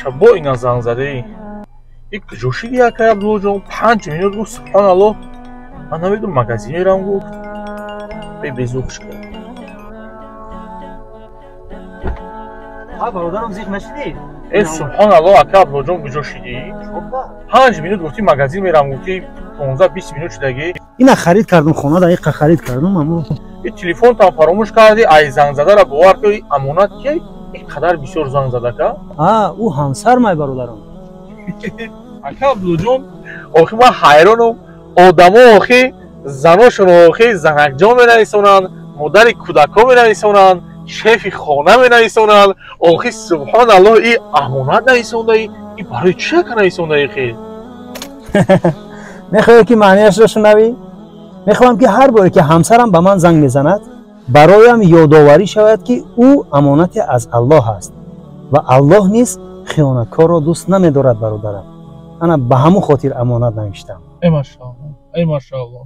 Шабо ина занг задаи. И куҷо шиди, акай Абдуллоҷон? 5 минут гуфт, субҳоналлоҳ, ман намедонам, магазин мерам гуфт. Безух шуд. Бародарам, зиқ нашидӣ? Э, субҳоналлоҳ, ака Абдуллоҷон, куҷо шидӣ? 5 минут гуфтӣ, магазин мерам гуфтӣ, 15-20 минут шудагӣ. Ина харид кардум, хона дақиқа харид кардум, амо. И телефонтам фаромӯш кардӣ, ай занг задара бовар кӣ, амонат ки ин қадар бисёр занг задака. А, ӯ ҳамсар май, бародарам. Ака Абдуллоҷон, охи ман ҳайронам, одамо охи заношонро охи занакҷон менависонанд, модари кӯдакҳо менависонанд, шефи хона менависонанд, охи субҳоналлоҳ, и амонат нависондаи, и барои чӣ ака нависондаи хел? Мехоҳӣ ки маънияшро шунавӣ? Мехоҳам, ки ҳар боре ки ҳамсарам ба ман занг мезанад, бароям ёдоварӣ шавад, ки ӯ амонате аз Аллоҳ аст ва Аллоҳ низ хиёнаткорро дӯст намедорад. Бародарам, ана ба ҳамун хотир амонат навиштам. Э, машаалло, э, машаалло.